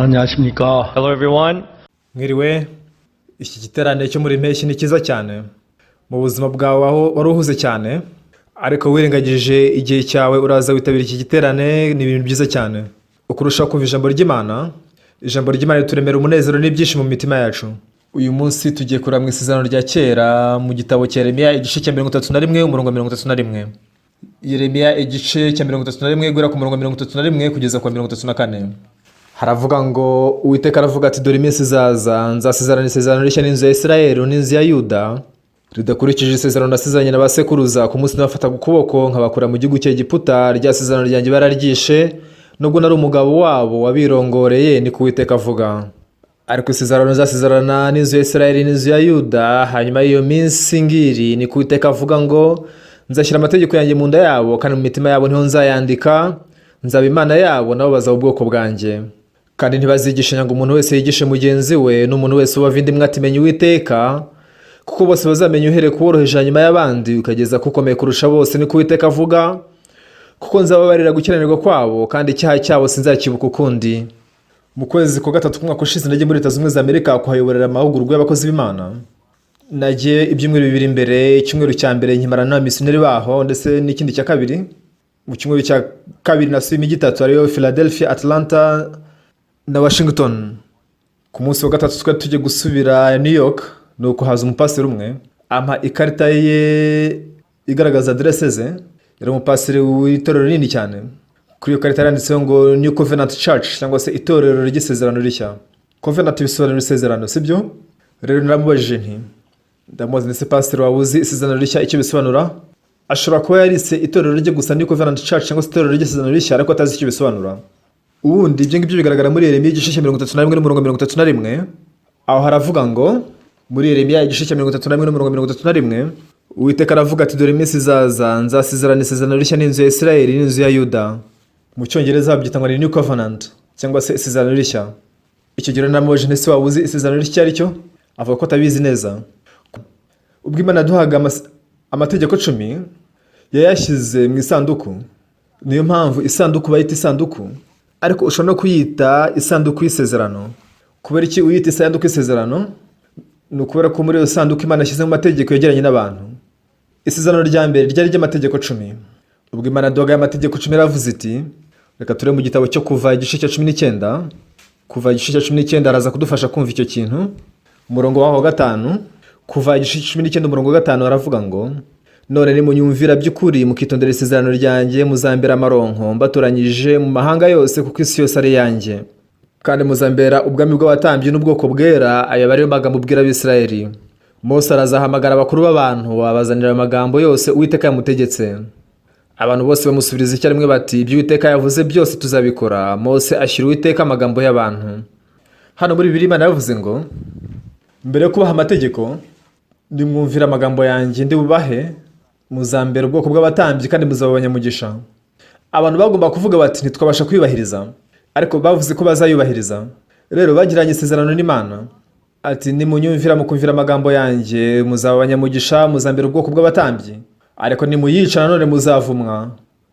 안녕하십니까. Hello, everyone. Mwiriwe. Iki giterane cyo muri mpeshyi ni cyiza cyane. Mu buzima bwawe aho wari uhuze cyane, ariko wirengagije igihe cyawe uraza witabira iki giterane, ni ibintu byiza cyane. Ukurushaho kumva ijambo ry'Imana, ijambo ry'Imana rituremera umunezero n'ibyishimo mu mitima yacu. Uyu munsi tugiye kureba mu Isezerano rya Kera, mu gitabo cya Yeremiya, igice cya 31, umurongo wa 31. Yeremiya igice cya 31, guhera ku murongo wa 31 kugeza ku wa 34. Haravuga ngo: "Uwiteka aravuga ati: Dore iminsi izaza, nzasezerana isezerano rishya n'inzu ya Isirayeli n'inzu ya Yuda, ridakurikije isezerano nasezeranye na ba sekuruza ku munsi nabafataga ukuboko nkabakura mu gihugu cy'Egiputa. Rya sezerano ryanjye bararyishe, nubwo nari umugabo wabo wabirongoreye, niko Uwiteka avuga. Ariko isezerano nzasezerana n'inzu ya Isirayeli n'inzu ya Yuda hanyuma y'iyo minsi ngiri, niko Uwiteka avuga, ngo nzashyira amategeko yanjye mu nda yabo, kandi mu mitima yabo niho nzayandika. Nzaba Imana yabo, nabo bazaba ubwoko bwanjye. Kandi ntibazigishanya ngo umuntu wese yigishe mugenzi we n'umuntu wese w'abavandimwe ati: 'Menya Uwiteka,' kuko bose bazamenya, uhereye ku woroheje hanyuma y'abandi ukageza ku ukomeye kurusha bose, niko Uwiteka avuga, kuko nzababarira gukiranirwa kwabo, kandi icyaha cyabo sinzakibuka ukundi." Mu kwezi kwa gatatu k'umwaka ushize nagiye muri Leta Zunze Ubumwe za Amerika kuhayoborera amahugurwa y'abakozi b'Imana. Nagiye ibyumweru 2 imbere. Icyumweru cya mbere nkimarana n'abamisiyoneri baho, ndetse n'ikindi cya kabiri. Mu cyumweru cya kabiri nasuye imijyi itatu, ariyo Philadelphia, Atlanta na Washington. Ku munsi wa gatatu twari tugiye gusubira New York, nuko haza umupasiteri umwe ampa ikarita ye igaragaza aderese ze. Yari umupasiteri w'itorero rinini cyane. Kuri iyo karita yanditseho ngo New Covenant Church, cyangwa se itorero ry'isezerano rishya. Covenant bisobanura isezerano, sibyo? Rero naramubajije nti, ndamubaza, ndetse: "Pasiteri, waba uzi isezerano rishya icyo bisobanura?" Ashobora kuba yarise itorero rye gusa New Covenant Church, cyangwa se itorero ry'isezerano rishya, ariko atazi icyo bisobanura. Ubundi ibyo ngibyo bigaragara muri Yeremiya igice cya 31 n'umurongo 31. Aho haravuga ngo, muri Yeremiya igice cya 31 n'umurongo 31, Uwiteka aravuga ati: "Dore iminsi izaza, nzasezerana isezerano rishya n'inzu ya Isirayeli n'inzu ya Yuda." Mu Cyongereza babyita ngo ni New Covenant, cyangwa se isezerano rishya. Icyo gihe namubajije nti: "Ese waba uzi isezerano rishya icyo ari cyo?" Avuga ko atabizi neza. Ubwo Imana yaduhaga amategeko 10, yayashyize mu isanduku. Niyo mpamvu isanduku bayita isanduku, ariko ushobora no kuyita isanduku y'isezerano. Kubera iki uyita isanduku y'isezerano? Ni ukubera ko muri iyo sanduku Imana yashyizemo amategeko yegeranye n'abantu. Isezerano rya mbere ryari ry'amategeko 10. Ubwo Imana yaduhaga aya mategeko 10, yaravuze iti, reka turebe mu gitabo cyo Kuva igice cya 19. Kuva igice cya 19 araza kudufasha kumva icyo kintu. Umurongo waho wa gatanu, Kuva igice cya 19, umurongo wa gatanu, aravuga ngo: "None nimunyumvira by'ukuri, mukitondera isezerano ryanjye, muzambera amaronko mbatoranyije mu mahanga yose, kuko isi yose ari iyanjye, kandi muzambera ubwami bw'abatambyi n'ubwoko bwera. Aya ariyo magambo ubwira Abisirayeli." Mose arazahamagara abakuru b'abantu, babazanira ayo magambo yose Uwiteka yamutegetse. Abantu bose bamusubiriza icyarimwe bati: "Ibyo Uwiteka yavuze byose tuzabikora." Mose ashyira Uwiteka amagambo y'abantu. Hano muri Bibiliya Imana yavuze ngo mbere yo kubaha amategeko: "Nimwumvira amagambo yanjye ndi bubahe, muzambera ubwoko bw'abatambyi kandi muzaba abanyamugisha." Abantu bagomba kuvuga bati: "Ntitwabasha kwiyubahiriza," ariko bavuze ko bazayubahiriza. Rero bagiranye isezerano n'Imana, ati: "Nimunyumvira, mukumvira amagambo yanjye, muzaba abanyamugisha, muzambera ubwoko bw'abatambyi. Ariko nimuyica nanone muzavumwa,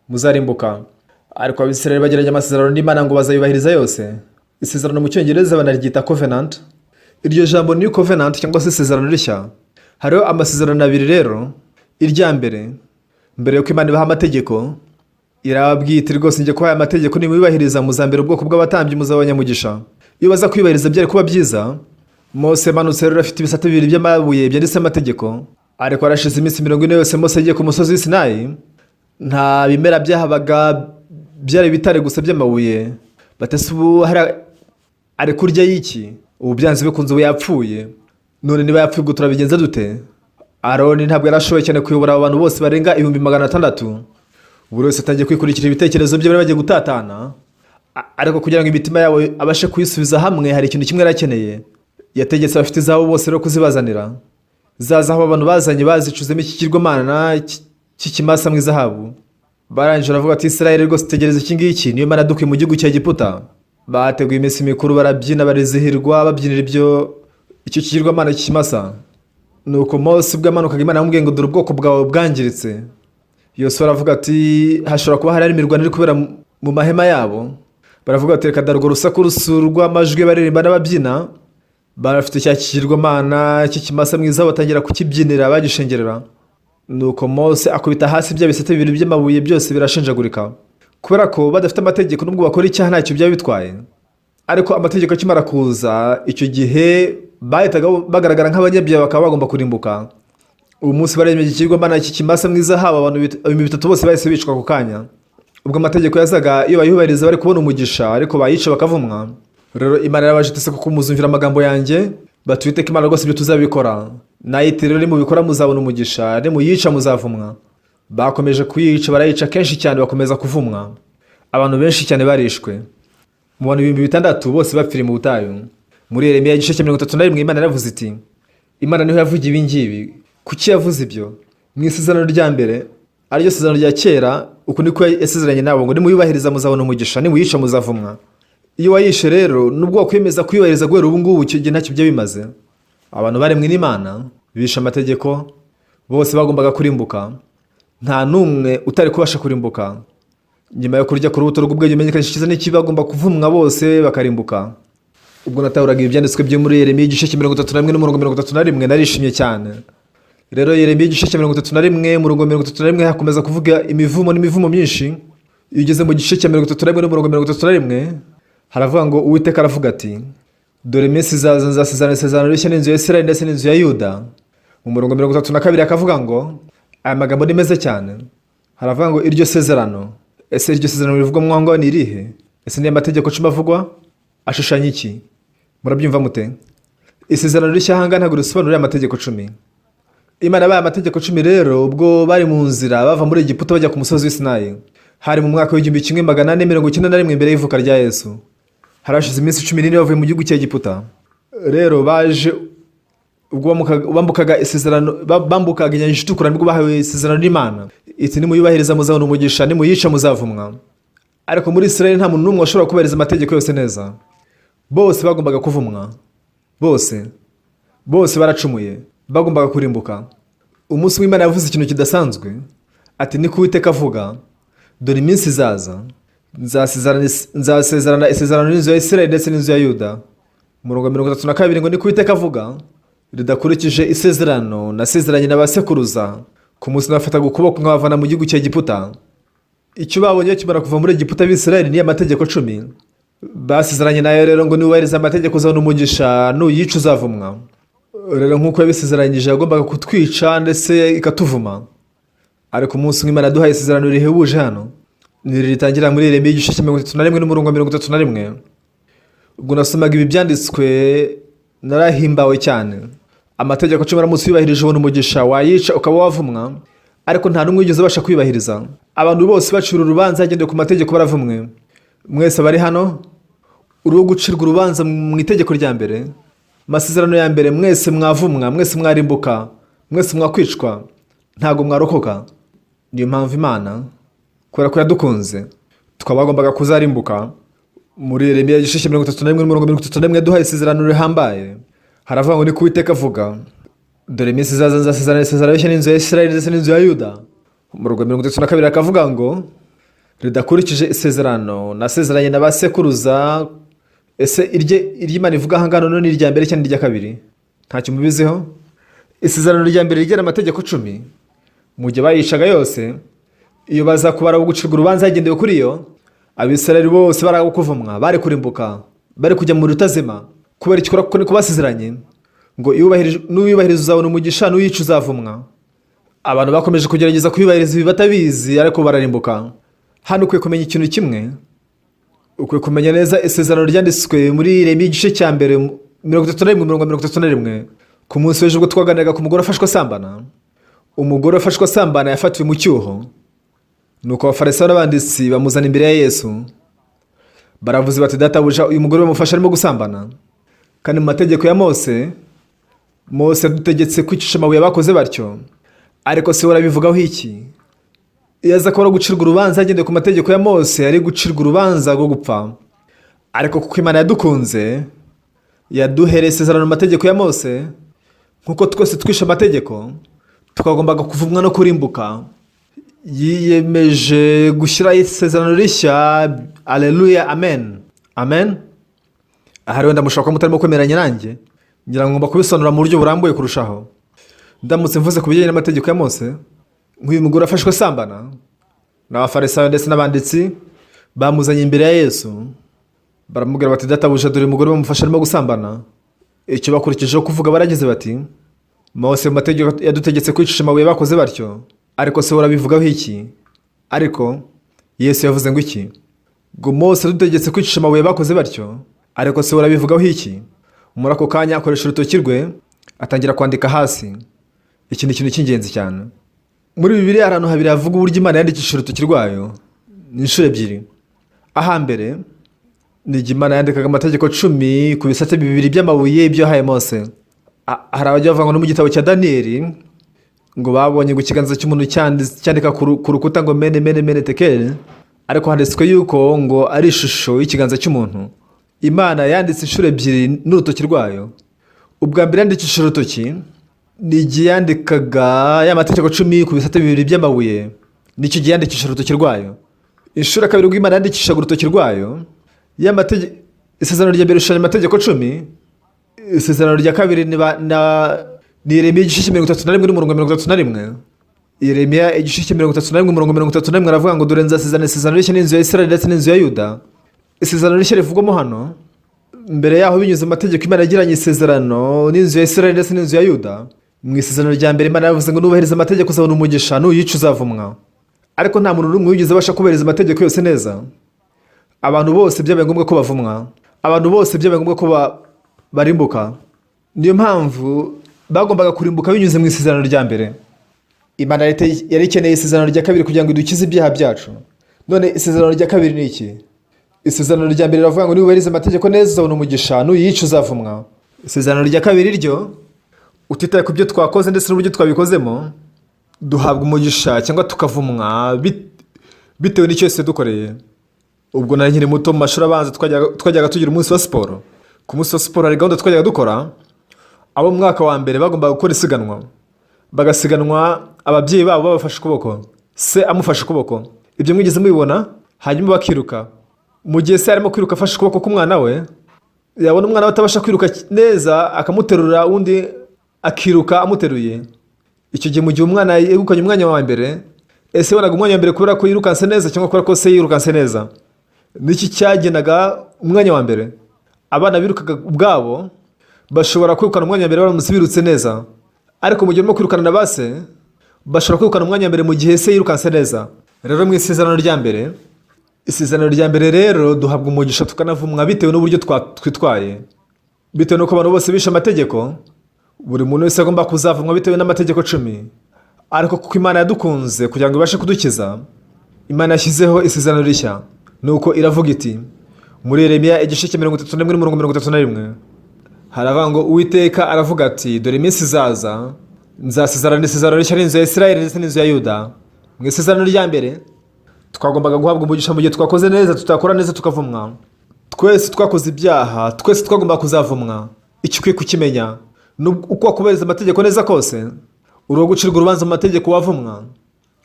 muzarimbuka." Ariko Abisirayeli bagiranye amasezerano n'Imana ngo bazayubahiriza yose. Isezerano mu Cyongereza banaryita covenant. Iryo jambo New Covenant, cyangwa se isezerano rishya. Hariho amasezerano abiri rero. Irya mbere, mbere yuko Imana ibaha amategeko, irababwira iti: "Rwose njye kubaha aya mategeko, nimuyubahiriza muzambera ubwoko bw'abatambyi, muzaba abanyamugisha." Iyo baza kuyubahiriza byari kuba byiza. Mose yamanutse rero afite ibisate bibiri by'amabuye byanditseho amategeko, ariko harashize iminsi 40 yose Mose yagiye ku musozi w'i Sinayi. Nta bimera byahabaga, byari ibitare gusa by'amabuye. Batese ubu hari ari kurya y'iki? Ubu byanze bikunze ubu yapfuye. None niba yapfuye, ubwo turabigenza dute? Aroni ntabwo yari ashoboye cyane kuyobora abo bantu bose barenga 600,000. Buri wese atangiye kwikurikira ibitekerezo bye, bari bagiye gutatana. Ariko kugira ngo imitima yabo abashe kuyisubiza hamwe, hari ikintu kimwe yari akeneye. Yategetse abafite izahabu bose rero kuzibazanira. Za zahabu abantu bazanye bazicuzemo ikigirwamana cy'ikimasa mu izahabu. Barangije baravuga ati: "Isirayeli, rwose tegereza iki ngiki, niyo Mana yadukuye mu gihugu cya Egiputa." Bateguye iminsi mikuru, barabyina, barizihirwa, babyinira ibyo icyo kigirwamana cy'ikimasa. Nuko Mose ubwo yamanukaga, Imana yamubwiye ngo: "Dore ubwoko bwawe bwangiritse." Yosuwa aravuga ati: "Hashobora kuba hari imirwano iri kubera mu mahema yabo." Baravuga bati: "Reka darwa urusaku rw'amajwi baririmba n'ababyina." Barafite cya kigirwamana cy'ikimasa mwiza, batangira kukibyinira bagishengerera. Nuko Mose akubita hasi bya bisate bibiri by'amabuye, byose birashenjagurika. Kubera ko badafite amategeko, nubwo bakora icyaha ntacyo byaba bitwaye. Ariko amategeko akimara kuza, icyo gihe bahitaga bagaragara nk'abanyabyaha, bakaba bagomba kurimbuka. Uwo munsi baremye ikigirwamana cy'ikimasa mwiza, haba abantu 3000 bose bahise bicwa ako kanya. Ubwo amategeko yazaga, iyo bayubahiriza bari kubona umugisha, ariko bayica bakavumwa. Rero Imana yarabaje iti: "Koko muzumvira amagambo yanjye?" Bati: "Uwiteka Imana, rwose ibyo tuzabikora." Nayiti: "Rero nimubikora muzabona umugisha, nimuyica muzavumwa." Bakomeje kuyica, barayica kenshi cyane, bakomeza kuvumwa. Abantu benshi cyane barishwe. Mu bantu 6000 bose bapfiriye mu butayu. Muri Yeremiya igice cya 31, Imana yaravuze iti, Imana niho yavugiye ibi ngibi. Kuki yavuze ibyo? Mu isezerano rya mbere, ariryo sezerano rya kera, uku niko yasezeranye nabo ngo: "Nimuyubahiriza muzabona umugisha, nimuyica muzavumwa." Iyo wayishe rero, nubwo wakwemeza kuyubahiriza guhera ubu ngubu, icyo gihe ntacyo byaba bimaze. Abantu baremwe n'Imana bishe amategeko, bose bagombaga kurimbuka. Nta n'umwe utari kubasha kurimbuka. Nyuma yo kurya ku rubuto rw'ubwenge umenyekanisha icyiza n'ikibi, bagomba kuvumwa bose bakarimbuka. Ubwo natahuraga ibi byanditswe byo muri Yeremiya igice cya 31 n'umurongo 31, narishimye cyane. Rero Yeremiya igice cya 31, umurongo 31, hakomeza kuvuga imivumo n'imivumo myinshi. Iyo ugeze mu gice cya 31 n'umurongo 31, haravuga ngo: "Uwiteka aravuga ati: Dore iminsi izaza, nzasezerana isezerano rishya n'inzu ya Isirayeli ndetse n'inzu ya Yuda." Mu murongo 32 akavuga ngo, aya magambo ni meza cyane, haravuga ngo: "Iryo sezerano." Ese iryo sezerano rivugwa mo ngaho ni irihe? Ese niyo amategeko 10 avugwa ashushanya iki? Murabyumva mute? Isezerano rishya ahangaha ntabwo risobanura amategeko 10. Imana yabaye amategeko 10 rero ubwo bari mu nzira bava muri Egiputa bajya ku musozi w'i Sinayi. Hari mu mwaka w'1491 mbere y'ivuka rya Yesu. Hari hashize iminsi 14 bavuye mu gihugu cya Egiputa. Rero baje ubwo bambukaga isezerano, bambukaga inyanja Itukura, nibwo bahawe isezerano n'Imana iti: "Nimuyubahiriza muzabona umugisha, nimuyica muzavumwa." Ariko muri Israel nta muntu n'umwe washobora kubahiriza amategeko yose neza. Bose bagombaga kuvumwa, bose bose baracumuye, bagombaga kurimbuka. Umunsi w'Imana yavuze ikintu kidasanzwe, ati: "Niko Uwiteka avuga, dore iminsi izaza, nzasezerana isezerano n'inzu ya Israel ndetse n'inzu ya Yuda." Umurongo wa 32 ngo: "Niko Uwiteka avuga, ridakurikije isezerano nasezeranye na ba sekuruza ku munsi nabafataga ukuboko nkabavana mu gihugu cya Egiputa." Icyo babonye bakimara kuva muri Egiputa, Abisirayeli, niyo amategeko 10 basezeranye nayo. Rero ngo: "Niwubahiriza amategeko uzabona umugisha, nuyica uzavumwa." Rero nk'uko yabisezeranyije, yagombaga kutwica ndetse ikatuvuma. Ariko umunsi umwe Imana yaduhaye isezerano rihebuje hano, ni ritangira muri Yeremiya igice cya 31 n'umurongo wa 31. Ubwo nasomaga ibi byanditswe narahimbawe cyane. Amategeko 10 aramutse uyubahirije ubona umugisha, wayica ukaba wavumwa. Ariko nta n'umwe wigeze ubasha kwiyubahiriza. Abantu bose bacira urubanza hagendewe ku mategeko baravumwe. Mwese abari hano, uri uwo gucirwa urubanza mu itegeko rya mbere, amasezerano ya mbere, mwese mwavumwa, mwese mwarimbuka, mwese mwakwicwa, ntabwo mwarokoka. Niyo mpamvu Imana, kubera ko yadukunze, tukaba bagombaga kuzarimbuka, muri Yeremiya igice cya 31 n'umurongo 31 yaduhaye isezerano rihambaye. Haravuga ngo: "Niko Uwiteka avuga, dore iminsi izaza, nzasezerana isezerano rishya n'inzu ya Isirayeli ndetse n'inzu ya Yuda." Umurongo 32 akavuga ngo: "Ridakurikije isezerano nasezeranye na ba sekuruza." Ese irye iry'Imana ivuga aha ngaha none ni irya mbere cyangwa irya kabiri? Ntacyo mubiziho. Isezerano rya mbere rigena amategeko 10, mu gihe bayicaga yose, iyo baza kubara gucirwa urubanza hagendewe kuri yo, Abisirayeli bose bari kuvumwa, bari kurimbuka, bari kujya mu rutazima. Kubera ikikora, kuko niko basezeranye ngo: "N'uwubahiriza uzabona umugisha, n'uyica uzavumwa." Abantu bakomeje kugerageza kuyubahiriza ibi batabizi, ariko bararimbuka. Hano ukwiye kumenya ikintu kimwe, ukwiye kumenya neza isezerano ryanditswe muri Yeremiya igice cya mbere 31, mirongo 31. Ku munsi w'ejo ubwo twaganiraga ku mugore wafashwe asambana, umugore wafashwe asambana yafatiwe mu cyuho. Nuko Abafarisayo n'abanditsi bamuzana imbere ya Yesu. Baravuze bati: "Databuja, uyu mugore bamufashe arimo gusambana. Kandi mu mategeko ya Mose, Mose yadutegetse kwicisha amabuye abakoze batyo. Ariko se urabivugaho iki?" Iyo aza kuba ari gucirwa urubanza hagendewe ku mategeko ya Mose, yari gucirwa urubanza rwo gupfa. Ariko kuko Imana yadukunze, yaduhereye isezerano mu mategeko ya Mose. Nk'uko twese twishe amategeko, tukagombaga kuvumwa no kurimbuka, Yiyemeje gushyiraho isezerano rishya. Aleluya, amen, amen. Ahari wenda mushobora kuba mutarimo kwemeranya nanjye. Ngira ngo ngomba kubisobanura mu buryo burambuye kurushaho. Ndamutse mvuze ku bijyanye n'amategeko ya Mose, nk'uyu mugore afashwe asambana n'Abafarisayo ndetse n'abanditsi, bamuzanye imbere ya Yesu, baramubwira bati: "Databuja, dore umugore bamufashe arimo gusambana." Icyo bakurikijeho kuvuga, baragize bati: "Mose mu mategeko yadutegetse kwicisha amabuye bakoze batyo, ariko se urabivugaho iki?" Ariko Yesu yavuze ngo iki? Ngo: "Mose yadutegetse kwicisha amabuye bakoze batyo, ariko se urabivugaho iki?" Muri ako kanya akoresha urutoki rwe, atangira kwandika hasi. Iki ni ikintu cy'ingenzi cyane. Muri Bibiliya hari ahantu habiri havuga uburyo Imana yandikishije urutoki rwayo, ni inshuro ebyiri. Ahambere ni igihe Imana yandikaga amategeko 10 ku bisate bibiri by'amabuye, ibyo yahaye Mose. Hari abajya bavuga ngo no mu gitabo cya Daniyeli ngo babonye ngo ikiganza cy'umuntu cyandika ku rukuta ngo mene mene mene tekeli, ariko handitswe yuko ngo ari ishusho y'ikiganza cy'umuntu. Imana yanditse inshuro ebyiri n'urutoki rwayo. Ubwa mbere yandikishije urutoki ni igihe yandikaga ya mategeko 10 ku bisate bibiri by'amabuye, nicyo gihe yandikishije urutoki rwayo. Inshuro ya kabiri ubwo Imana yandikishaga urutoki rwayo, isezerano rya mbere rishushanya amategeko 10. Isezerano rya kabiri ni Yeremiya igice cya 31 n'umurongo 31. Yeremiya igice cya 31, umurongo 31, aravuga ngo: "Dore nzasezerana isezerano rishya n'inzu ya Isirayeli ndetse n'inzu ya Yuda." Isezerano rishya rivugwamo hano, mbere yaho binyuze mu mategeko Imana yagiranye isezerano n'inzu ya Isirayeli ndetse n'inzu ya Yuda. Mu isezerano rya mbere Imana yavuze ngo: "Nubahiriza amategeko uzabona umugisha, nuyica uzavumwa." Ariko nta muntu n'umwe wigeze abasha kubahiriza amategeko yose neza. Abantu bose byabaye ngombwa ko bavumwa, abantu bose byabaye ngombwa ko barimbuka. Niyo mpamvu bagombaga kurimbuka binyuze mu isezerano rya mbere. Imana yari ikeneye isezerano rya kabiri kugira ngo idukize ibyaha byacu. None isezerano rya kabiri ni iki? Isezerano rya mbere riravuga ngo: "Nubahiriza amategeko neza uzabona umugisha, nuyica uzavumwa." Isezerano rya kabiri ryo, utitaye ku byo twakoze ndetse n'uburyo twabikozemo, duhabwa umugisha cyangwa tukavumwa bitewe n'icyo yose yadukoreye. Ubwo nari nkiri muto mu mashuri abanza, twajyaga tugira umunsi wa siporo. Ku munsi wa siporo hari gahunda twajyaga dukora. Abo mu mwaka wa mbere bagombaga gukora isiganwa, bagasiganwa ababyeyi babo babafashe ukuboko, se amufashe ukuboko. Ibyo mwigeze mubibona? Hanyuma bakiruka. Mu gihe se arimo kwiruka afashe ukuboko k'umwana we, yabona umwana we atabasha kwiruka neza, akamuterura, undi akiruka amuteruye. Icyo gihe, mu gihe umwana yegukanye umwanya wa mbere, ese yabonaga umwanya wa mbere kubera ko yirukanse neza cyangwa kubera ko se yirukanse neza? Niki cyagenaga umwanya wa mbere? Abana birukaga ubwabo bashobora kwirukana umwanya wa mbere baramutse birutse neza, ariko mu gihe urimo kwirukana na ba se, bashobora kwirukana umwanya wa mbere mu gihe se yirukanse neza. Rero mu isezerano rya mbere, isezerano rya mbere rero, duhabwa umugisha tukanavumwa bitewe n'uburyo twitwaye. Bitewe n'uko abantu bose bishe amategeko, buri muntu wese agomba kuzavumwa bitewe n'amategeko 10. Ariko kuko Imana yadukunze, kugira ngo ibashe kudukiza, Imana yashyizeho isezerano rishya. Nuko iravuga iti muri Yeremiya igice cya 31 n'umurongo 31, haravuga ngo: "Uwiteka aravuga ati: Dore iminsi izaza, nzasezerana isezerano rishya n'inzu ya Isirayeli ndetse n'inzu ya Yuda." Mu isezerano rya mbere twagombaga guhabwa umugisha mu gihe twakoze neza, tutakora neza tukavumwa. Twese twakoze ibyaha, twese twagombaga kuzavumwa. Icyo ukwiye kukimenya ni uko wakubahiriza amategeko neza kose, uri uwo gucirwa urubanza mu mategeko, wavumwa.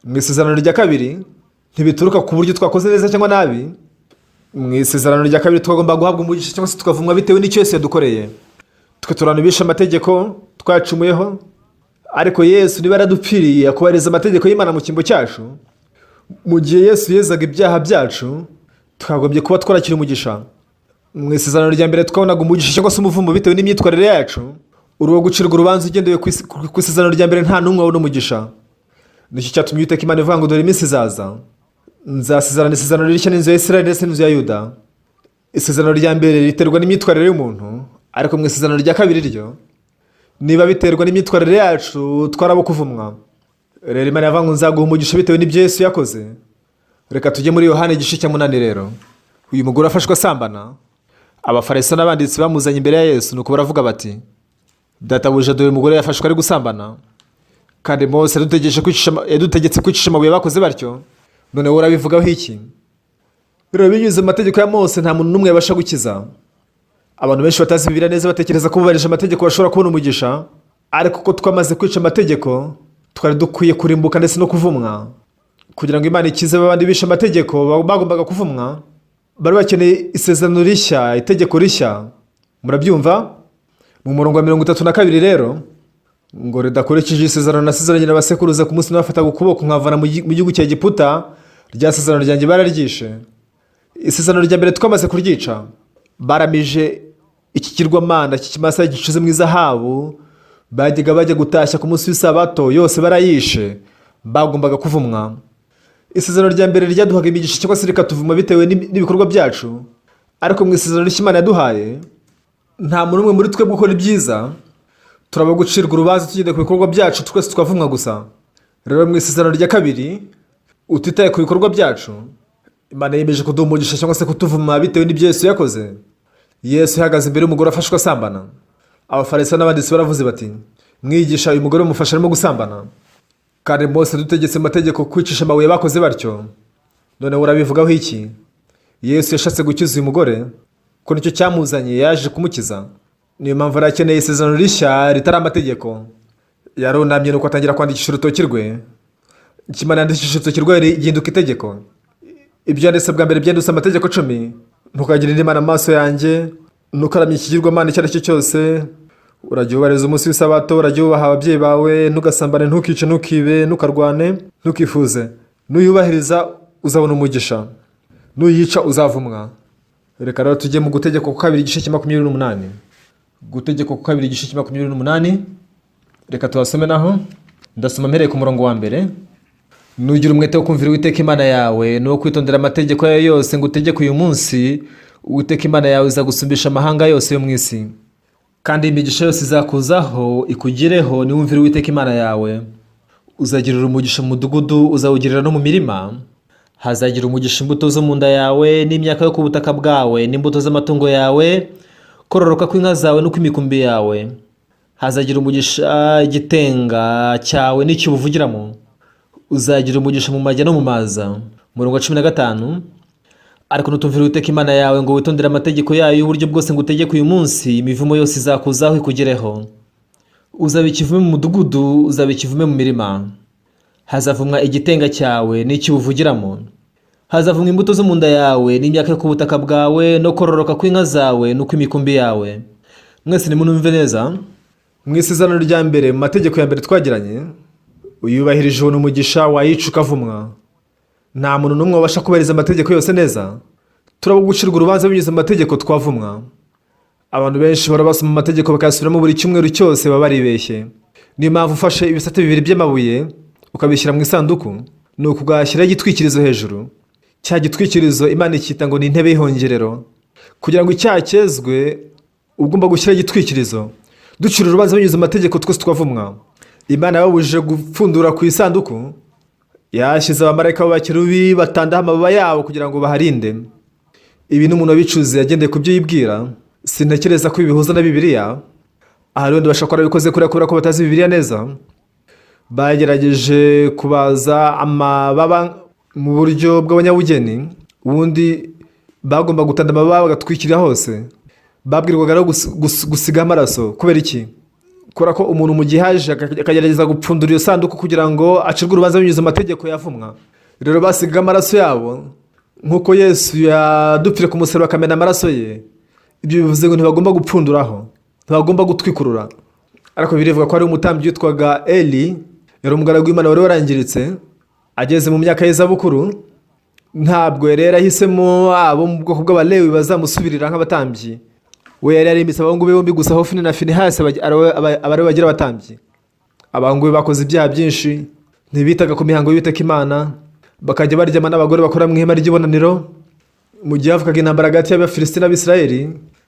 Mu isezerano rya kabiri ntibituruka ku buryo twakoze neza cyangwa nabi. Mu isezerano rya kabiri twagomba guhabwa umugisha cyangwa se tukavumwa bitewe n'icyo Yesu yadukoreye. Twe turi abantu bishe amategeko, twacumuyeho, ariko Yesu niba yaradupfiriye akubahiriza amategeko y'Imana mu cyimbo cyacu, mu gihe Yesu yezaga ibyaha byacu, twagombye kuba twarakira umugisha. Mu isezerano rya mbere twabonaga umugisha cyangwa se umuvumo bitewe n'imyitwarire yacu. Uri uwo gucirwa urubanza ugendeye ku isezerano rya mbere, nta n'umwe wabona umugisha. Nicyo cyatumye Uwiteka Imana ivuga ngo: "Dore iminsi izaza, nzasezerana isezerano rishya n'inzu ya Isirayeli ndetse n'inzu ya Yuda." Isezerano rya mbere riterwa n'imyitwarire y'umuntu, ariko mu isezerano rya kabiri ryo, niba biterwa n'imyitwarire yacu, twarabo kuvumwa. Rero Imana yavuga ngo: "Nzaguha umugisha bitewe n'ibyo Yesu yakoze." Reka tujye muri Yohani igice cya 8. Rero uyu mugore afashwe asambana, Abafarisayo n'abanditsi bamuzanye imbere ya Yesu, nuko baravuga bati: "Databuja, dore umugore yafashwe ari gusambana, kandi Mose yadutegetse kwicisha amabuye bakoze batyo, none wowe urabivugaho iki?" Rero binyuze mu mategeko ya Mose nta muntu n'umwe yabasha gukiza. Abantu benshi batazi Bibiliya neza batekereza ko bubahirije amategeko bashobora kubona umugisha, ariko ko twamaze kwica amategeko, twari dukwiye kurimbuka ndetse no kuvumwa. Kugira ngo Imana ikize abandi bishe amategeko bagombaga kuvumwa. Bari bakeneye isezerano rishya, itegeko rishya. Murabyumva mu murongo wa 32 rero ngo: "Ridakurikije isezerano nasezeranye na basekuruza ku munsi nabafataga ukuboko nkavana mu gihugu cya Egiputa, rya sezerano ryanjye bararyishe." Isezerano rya mbere twamaze kuryica. Baramije ikigirwamana cy'ikimasa gicuze mu izahabu bajyaga bajya gutashya ku munsi w'isabato, yose barayishe, bagombaga kuvumwa. Isezerano rya mbere ryaduhaga imigisha cyangwa se rikatuvuma bitewe n'ibikorwa byacu. Ariko mu isezerano ry'Imana yaduhaye, nta muntu umwe muri twebwe ukora ibyiza. Turaba gucirwa urubanza tugendeye ku bikorwa byacu, twese twavumwa gusa. Rero mu isezerano rya kabiri, utitaye ku bikorwa byacu, Imana yemeje kuduha umugisha cyangwa se kutuvuma bitewe n'ibyo Yesu yakoze. Yesu ihagaze imbere y'umugore afashwe asambana. Abafarisayo n'abanditsi baravuze bati: "Mwigisha, uyu mugore umufashe arimo gusambana, kandi Mose dutegetse amategeko kwicisha amabuye bakoze batyo. Noneho urabivugaho iki?" Yesu yashatse gukiza uyu mugore, ko nicyo cyamuzanye, yaje kumukiza. Niyo mpamvu yari akeneye isezerano rishya ritari amategeko. Yarunamye, nuko atangira kwandikisha urutoki rwe. Ikimana yandikisha urutoki rwe rihinduka itegeko. Ibyo yanditse bwa mbere byanditse amategeko 10: "Ntukagire indi mana amaso yanjye, ntukaramye ikigirwamana icyo ari cyo cyose, urajya wubahiriza umunsi w'isabato, urajya wubaha ababyeyi bawe, ntugasambane, ntukice, ntukibe, ntukarwane, ntukifuze. Nuyubahiriza uzabona umugisha, nuyica uzavumwa." Reka rero tujye mu Gutegeka kwa Kabiri, igice cya 28. Gutegeka kwa Kabiri, igice cya 28, reka tuhasome. Naho ndasoma mpereye ku murongo wa mbere: "Nugira umwete wo kumvira Uwiteka Imana yawe n'uwo kwitondera amategeko yayo yose ngo utegeke uyu munsi, Uwiteka Imana yawe izagusumbisha amahanga yose yo mu isi. Kandi imigisha yose izakuzaho ikugereho niwumvira Uwiteka Imana yawe. Uzagirira umugisha mu mudugudu, uzawugirira no mu mirima. Hazagira umugisha imbuto zo mu nda yawe, n'imyaka yo ku butaka bwawe, n'imbuto z'amatungo yawe, kororoka kw'inka zawe n'ukw'imikumbi yawe. Hazagira umugisha igitenga cyawe n'icyo ubuvugiramo. Uzagira umugisha mu majya no mu maza." Umurongo wa 15: "Ariko nutumvira Uwiteka Imana yawe ngo witondere amategeko yayo y'uburyo bwose ngo utegeke uyu munsi, imivumo yose izakuzaho ikugereho. Uzaba ikivume mu mudugudu, uzaba ikivume mu mirima. Hazavumwa igitenga cyawe n'icyo ubuvugiramo. Hazavumwa imbuto zo mu nda yawe, n'imyaka yo ku butaka bwawe, no kororoka kw'inka zawe n'ukw'imikumbi yawe." Mwese nimunumve neza. Mu isezerano rya mbere, mu mategeko ya mbere twagiranye, uyubahirije ubona umugisha, wayica ukavumwa. Nta muntu n'umwe wabasha kubahiriza amategeko yose neza. Turaba gucirwa urubanza binyuze mu mategeko, twavumwa. Abantu benshi bahora basoma amategeko bakayasubiramo buri cyumweru cyose, baba baribeshye. Niyo mpamvu ufashe ibisate bibiri by'amabuye ukabishyira mu isanduku, ni ukugahashyiraho igitwikirizo hejuru. Cya gitwikirizo Imana icyita ngo ni intebe y'ihongerero. Kugira ngo icyaha cyezwe, ugomba gushyiraho igitwikirizo. Ducira urubanza binyuze mu mategeko, twese twavumwa. Imana yababujije gupfundura ku isanduku. Yashyize abamarayika b'abakerubi batandaho amababa yabo kugira ngo baharinde. Ibi ni umuntu wabicuze yagendeye ku byo yibwira. Sintekereza ko bihuza na Bibiliya. Aha rero bashobora kuba barabikoze kuriya kubera ko batazi Bibiliya neza. Bagerageje kubaza amababa mu buryo bw'abanyabugeni. Ubundi bagomba gutanda amababa bagatwikira hose. Babwirwaga rero gusiga amaraso. Kubera iki? Kubera ko umuntu mu gihe aje akagerageza gupfundura iyo sanduku kugira ngo acirwe urubanza binyuze mu mategeko, yavumwa. Rero basigaga amaraso yabo nk'uko Yesu yadupfire ku musaraba akamena amaraso ye. Ibyo bivuze ngo ntibagomba gupfunduraho, ntibagomba gutwikurura. Ariko birivuga ko hari umutambyi witwaga Eli, yari umugaragu w'Imana wari warangiritse, ageze mu myaka y'izabukuru. Ntabwo yari yarahisemo abo mu bwoko bw'Abalewi bazamusubirira nk'abatambyi. We yari yarimitse abahungu be bombi gusa, Hofuni na Finehasi, aba aribo bagira abatambyi. Abahungu be bakoze ibyaha byinshi, ntibitaga ku mihango y'Uwiteka Imana, bakajya baryama n'abagore bakora mu ihema ry'ibonaniro. Mu gihe havukaga intambara hagati y'Abafilisiti n'Abisirayeli,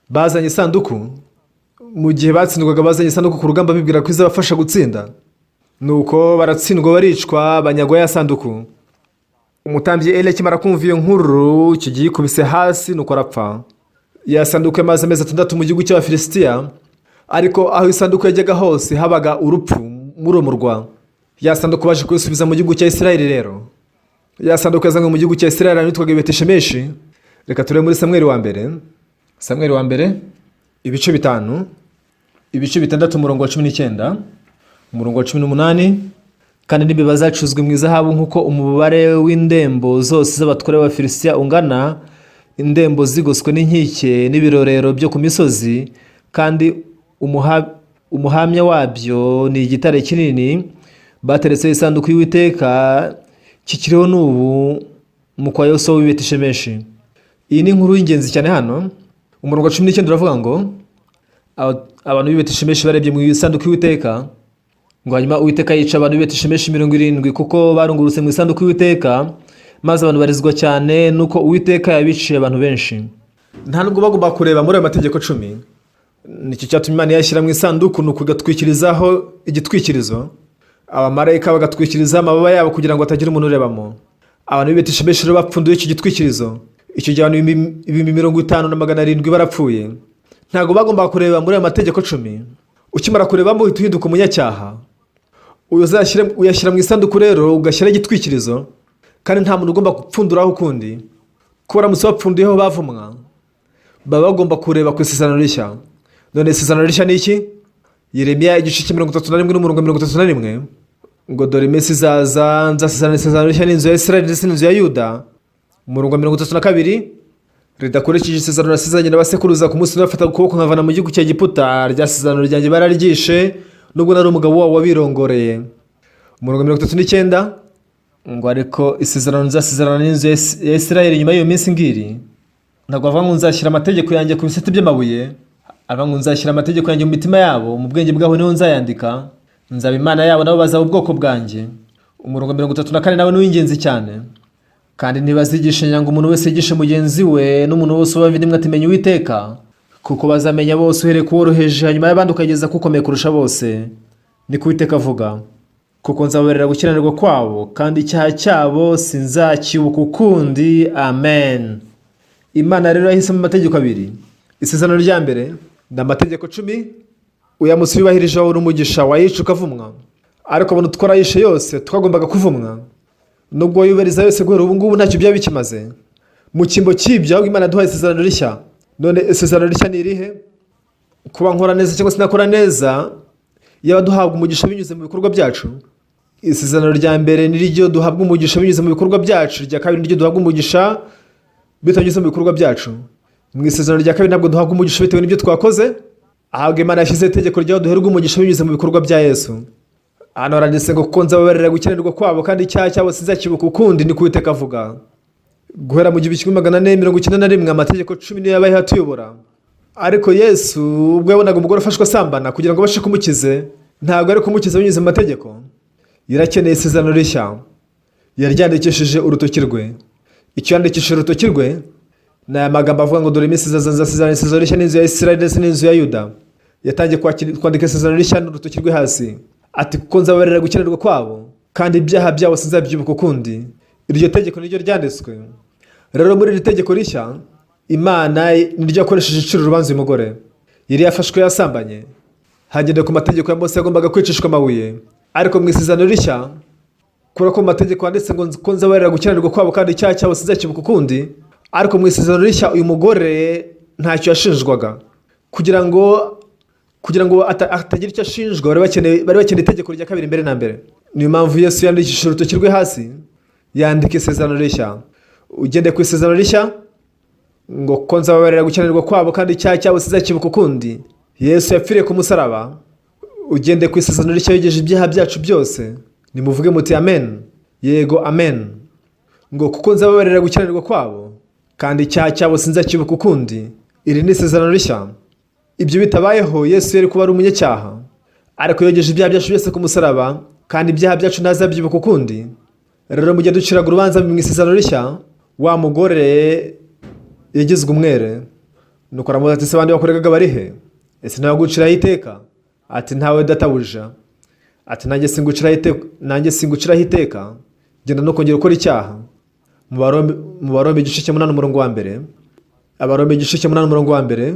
bazanye isanduku. Mu gihe batsindwaga, bazanye isanduku ku rugamba bibwira ko izabafasha gutsinda. Nuko baratsindwa, baricwa, banyagwa ya sanduku. Umutambyi Eli akimara kumva iyo nkuru, icyo gihe yikubise hasi, nuko arapfa. Ya sanduku yamaze amezi 6 mu gihugu cy'Abafilisitiya, ariko aho isanduku yajyaga hose habaga urupfu muri uwo murwa. Ya sanduku baje kuyisubiza mu gihugu cya Isirayeli. Rero ya sanduku yazanywe mu gihugu cya Isirayeli ahantu hitwaga Betishemeshi. Reka turebe muri Samweli wa Mbere, Samweli wa Mbere ibice 5, ibice 6, umurongo wa 19, umurongo wa 18. Kandi n'imbeba zacuzwe mu izahabu nk'uko umubare w'indembo zose z'abatware b'Abafilisitiya ungana, indembo zigoswe n'inkike n'ibirorero byo ku misozi, kandi umuhamya wabyo ni igitare kinini bateretseho isanduku y'Uwiteka, kikiriho n'ubu mu kwa Yosuwa w'i Betishemeshi. Iyi ni inkuru y'ingenzi cyane hano. Umurongo wa 19 uravuga ngo abantu b'i Betishemeshi barebye mu isanduku y'Uwiteka, ngo hanyuma Uwiteka yica abantu b'i Betishemeshi 70, kuko barungurutse mu isanduku y'Uwiteka, maze abantu barizwa cyane nuko Uwiteka yabiciye abantu benshi. Nta nubwo bagomba kureba muri ayo mategeko 10. Nicyo cyatumye Imana iyashyira mu isanduku, ni ukugatwikirizaho igitwikirizo, abamarayika bagatwikiriza amababa yabo kugira ngo hatagira umuntu urebamo. Abantu b'i Betishemeshi rero bapfunduye icyo gitwikirizo. Icyo gihe abantu 50,700 barapfuye. Ntabwo bagombaga kureba muri ayo mategeko 10. Ukimara kurebamo uhita uhinduka umunyacyaha. Uyashyira mu isanduku rero, ugashyiraho igitwikirizo, kandi nta muntu ugomba gupfunduraho ukundi, kuko baramutse bapfunduyeho bavumwa. Baba bagomba kureba ku isezerano rishya. None isezerano rishya ni iki? Yeremiya igice cya 31 n'umurongo 31, ngo dore iminsi izaza nzasezerana isezerano rishya n'inzu ya Isirayeli ndetse n'inzu ya Yuda. Umurongo wa 32, ridakurikije isezerano nasezeranye n'abasekuruza ku munsi nabafata ukuboko nkavana mu gihugu cya Egiputa. Rya sezerano ryanjye bararyishe, nubwo nari umugabo wabo wabirongoreye. Umurongo 39, ngo ariko isezerano nzasezerana n'inzu ya Isirayeli nyuma y'iyo minsi ngiri, ntabwo bavuga ngo nzashyira amategeko yanjye ku bisate by'amabuye, aravuga ngo nzashyira amategeko yanjye mu mitima yabo, mu bwenge bwabo niho nzayandika, nzaba Imana yabo, nabo bazaba ubwoko bwanjye. Umurongo 34 nawe ni uw'ingenzi cyane. Kandi ntibazigishanya ngo umuntu wese yigishe mugenzi we n'umuntu wese ubavandimwe ati: 'Menya Uwiteka,' kuko bazamenya bose, uhereye ku woroheje hanyuma y'abandi ukageza ku ukomeye kurusha bose, niko Uwiteka avuga, kuko nzababarira gukiranirwa kwabo, kandi icyaha cyabo sinzakibuka ukundi. Amen. Imana rero yahisemo amategeko abiri. Isezerano rya mbere ni amategeko 10. Uyu munsi wubahirije wabona umugisha, wayica ukavumwa. Ariko abantu twarayishe yose, twagombaga kuvumwa. Nubwo wayubahiriza yose guhera ubu ngubu, ntacyo byaba bikimaze. Mu cyimbo cy'ibyo, ahubwo Imana yaduhaye isezerano rishya. None isezerano rishya ni irihe? Kuba nkora neza cyangwa se nakora neza, yaba duhabwa umugisha binyuze mu bikorwa byacu. Isezerano rya mbere ni ryo duhabwa umugisha binyuze mu bikorwa byacu, irya kabiri ni ryo duhabwa umugisha bitanyuze mu bikorwa byacu. Mu isezerano rya kabiri ntabwo duhabwa umugisha bitewe n'ibyo twakoze, ahubwo Imana yashyizeho itegeko ryaho duherwa umugisha binyuze mu bikorwa bya Yesu. Hano haranditse ngo kuko nzababarira gukiranirwa kwabo, kandi icyaha cyabo sinzakibuka ukundi, niko Uwiteka avuga. Guhera mu 1491, amategeko 10 niyo yabayeho atuyobora. Ariko Yesu ubwo yabonaga umugore ufashwe asambana, kugira ngo abashe kumukize, ntabwo ari kumukiza binyuze mu mategeko. Yarakeneye isezerano rishya, yaryandikishije urutoki rwe. Icyo yandikishije urutoki rwe ni aya magambo avuga ngo dore iminsi izaza nzasezerana isezerano rishya n'inzu ya Isirayeli ndetse n'inzu ya Yuda. Yatangiye kwandika isezerano rishya n'urutoki rwe hasi, ati kuko nzababarira gukiranirwa kwabo, kandi ibyaha byabo sinzabyibuka ukundi. Iryo tegeko niryo ryanditswe rero muri iri tegeko rishya. Imana niryo yakoresheje icira urubanza uyu mugore yari yafashwe yasambanye. Hagendewe ku mategeko ya Mose, yagombaga kwicishwa amabuye. Ariko mu isezerano rishya, kubera ko mu mategeko handitse ngo ko nzabarira gukiranirwa kwabo, kandi icyaha cyabo sinzakibuka ukundi, ariko mu isezerano rishya uyu mugore ntacyo yashinjwaga. Kugira ngo atagira icyo ashinjwa, bari bakeneye itegeko rya kabiri mbere na mbere. Niyo mpamvu Yesu yandikishije urutoki rwe hasi, yandika isezerano rishya. Ugendeye ku isezerano rishya, ngo ko nzababarira gukiranirwa kwabo, kandi icyaha cyabo sinzakibuka ukundi. Yesu yapfiriye ku musaraba. Ugendeye ku isezerano rishya, yogeje ibyaha byacu byose. Nimuvuge muti amen. Yego, amen. Ngo kuko nzababarira gukiranirwa kwabo, kandi icyaha cyabo sinzakibuka ukundi. Iri ni isezerano rishya. Ibyo bitabayeho, Yesu yari kuba ari umunyacyaha. Ariko yogeje ibyaha byacu byose ku musaraba, kandi ibyaha byacu ntazabyibuka ukundi. Rero mu gihe duciraga urubanza mu isezerano rishya, wa mugore yagizwe umwere. Nuko aramubaza ati: "Ese abandi bakuregaga bari he? Ese ntawe guciraho iteka?" Ati: "Ntawe, databuja." Ati: "Nanjye singuciraho iteka, nanjye singuciraho iteka. Genda, ntukongere gukora icyaha." Mu Baroma igice cya 8 umurongo wa 1, Abaroma igice cya 8 umurongo wa 1,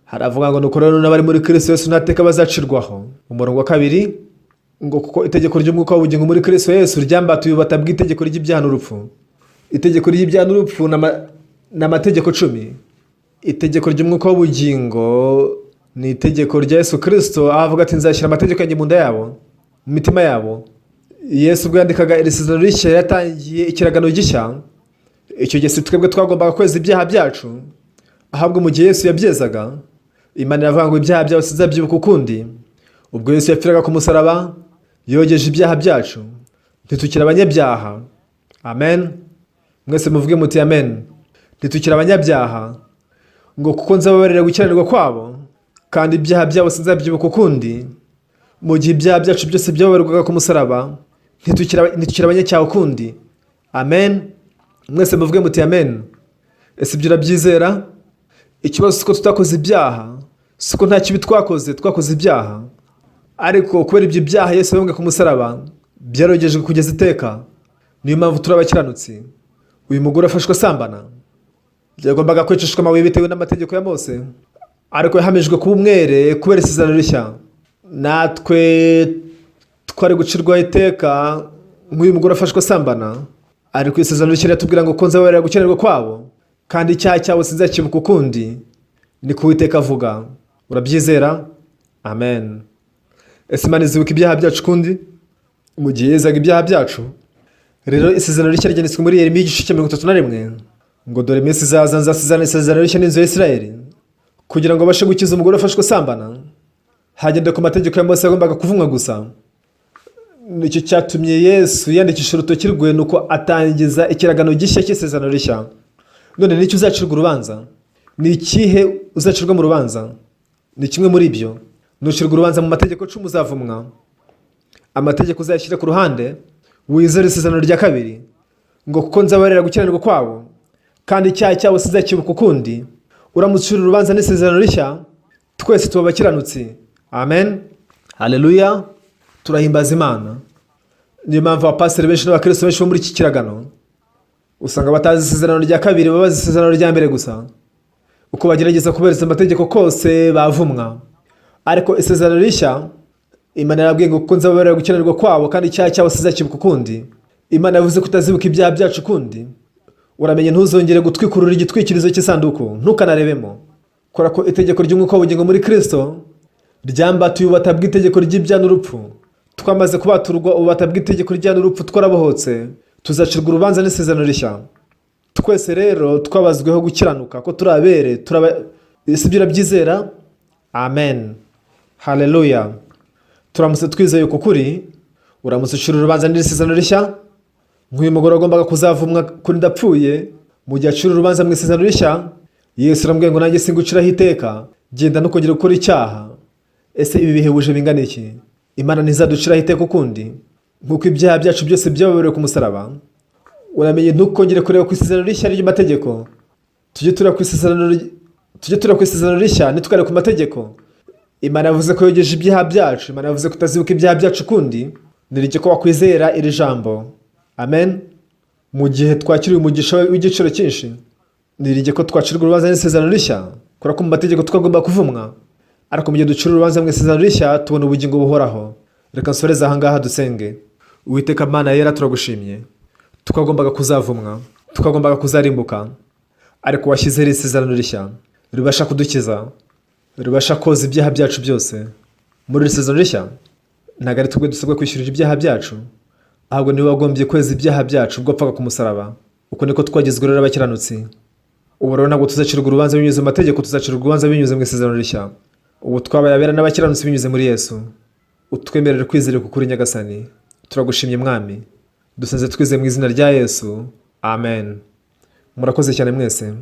haravuga ngo nuko rero n'abari muri Kristo Yesu nta teka bazacirwaho. Umurongo wa 2, ngo kuko itegeko ry'umwuka w'ubugingo muri Kristo Yesu ryambatuye ububata bw'itegeko ry'ibyaha n'urupfu. Itegeko ry'ibyaha n'urupfu ni amategeko 10. Itegeko ry'umwuka w'ubugingo ni itegeko rya Yesu Kirisito, aho avuga ati nzashyira amategeko yanjye mu nda yabo, mu mitima yabo. Yesu ubwo yandikaga iri sezerano rishya, yatangiye ikiragano gishya. Icyo gihe si twebwe twagombaga kweza ibyaha byacu, ahubwo mu gihe Yesu yabyezaga, Imana iravuga ngo ibyaha byawe sinzabyibuka ukundi. Ubwo Yesu yapfiraga ku musaraba, yogeje ibyaha byacu, ntitukiri abanyabyaha. Amen. Mwese muvuge muti amen. Ntitukiri abanyabyaha, ngo kuko nzababarira gukiranirwa kwabo, kandi ibyaha byabo sinzabyibuka ukundi. Mu gihe ibyaha byacu byose byababarirwaga ku musaraba, ntitukiri abanyacyaha ukundi. Amen. Mwese muvuge muti amen. Ese ibyo urabyizera? Ikibazo si uko tutakoze ibyaha, si uko nta kibi twakoze, twakoze ibyaha, ariko kubera ibyo byaha Yesu yabambwe ku musaraba, byarogejwe kugeza iteka. Niyo mpamvu turi abakiranutsi. Uyu mugore afashwe asambana, yagombaga kwicishwa amabuye bitewe n'amategeko ya Mose, ariko yahamijwe kuba umwere kubera isezerano rishya. Natwe twari gucirwaho iteka nk'uyu mugore afashwe asambana, ariko isezerano rishya riratubwira ngo ko nzababarira gukiranirwa kwabo, kandi icyaha cyabo sinzakibuka ukundi, ni ko Uwiteka avuga. Urabyizera? Amen. Ese Imana izibuka ibyaha byacu ukundi mu gihe yezaga ibyaha byacu? Rero isezerano rishya ryanditswe muri Yeremiya igice cya 31, ngo dore iminsi izaza nzasezerana isezerano rishya n'inzu ya Isirayeli. Kugira ngo babashe gukiza umugore ufashwe asambana, hagendewe ku mategeko ya Mose, yagombaga kuvumwa gusa. Nicyo cyatumye Yesu yandikisha urutoki rwe, nuko atangiza ikiragano gishya cy'isezerano rishya. None nicyo uzacirwa urubanza? Ni ikihe uzacirwa mu rubanza? Ni kimwe muri ibyo. Nucirwa urubanza mu mategeko 10, uzavumwa. Amategeko uzayashyira ku ruhande, wizere isezerano rya kabiri, ngo kuko nzabarira gukiranirwa kwabo, kandi icyaha cyabo sinzakibuka ukundi. Uramutse ucira urubanza n'isezerano rishya, twese tuba abakiranutsi. Amen, haleluya, turahimbaza Imana. Niyo mpamvu abapasiteri benshi n'abakristo benshi bo muri iki kiragano usanga batazi isezerano rya kabiri, baba bazi isezerano rya mbere gusa. Uko bagerageza kubahiriza amategeko kose, bavumwa. Ariko isezerano rishya, Imana yarabwiye ngo kuko nzababarira gukiranirwa kwabo, kandi icyaha cyabo sinzakibuka ukundi. Imana yavuze ko itazibuka ibyaha byacu ukundi. Uramenye ntuzongere gutwikurura igitwikirizo cy'isanduku, ntukanarebemo. Kora ko itegeko ry'umwuka w'ubugingo muri Kristo ryambatuye ububata bw'itegeko ry'ibyaha n'urupfu. Twamaze kubaturwa ububata bw'itegeko ry'ibyaha n'urupfu, twarabohotse. Tuzacirwa urubanza n'isezerano rishya. Twese rero twabazweho gukiranuka, ko turi abere, turaba. Ese ibyo urabyizera? Amen, haleluya. Turamutse twizeye uku kuri, uramutse ucira urubanza n'iri sezerano rishya, nk'uyu mugore wagombaga kuzavumwa kuri ndapfuye, mu gihe acira urubanza mu isezerano rishya, Yesu aramubwiye ngo nanjye singuciraho iteka, genda ntukongere gukora icyaha. Ese ibi bihebuje bingana iki? Imana ntizaduciraho iteka ukundi, nk'uko ibyaha byacu byose byababariwe ku musaraba. Uramenye ntukongere kureba ku isezerano rishya ry'amategeko. Tujye tureba ku isezerano rishya, ntitwarebe ku mategeko. Imana yavuze ko yogeje ibyaha byacu. Imana yavuze ko itazibuka ibyaha byacu ukundi. Niringiye ko wakwizera iri jambo. Amen. Mu gihe twakiriye umugisha w'igiciro cyinshi, niringiye ko twacirwa urubanza n'isezerano rishya, kubera ko mu mategeko twagomba kuvumwa, ariko mu gihe ducira urubanza mu isezerano rishya, tubona ubugingo buhoraho. Reka nsoreze ahangaha, dusenge. Uwiteka Mana yera, turagushimye. Twagombaga kuzavumwa, twagombaga kuzarimbuka, ariko washyizeho isezerano rishya ribasha kudukiza, ribasha koza ibyaha byacu byose. Muri iri sezerano rishya, ntabwo ari twebwe dusabwa kwishyurira ibyaha byacu, ahubwo niwe wagombye kweza ibyaha byacu ubwo apfaga ku musaraba. Uko niko twagizwe rero abakiranutsi. Ubu rero ntabwo tuzacirwa urubanza binyuze mu mategeko, tuzacirwa urubanza binyuze mu isezerano rishya. Ubu twabaye abera n'abakiranutsi binyuze muri Yesu. Utwemerere kwizera kuri Nyagasani. Turagushimye Mwami, dusenze twizeye mu izina rya Yesu, amen. Murakoze cyane mwese.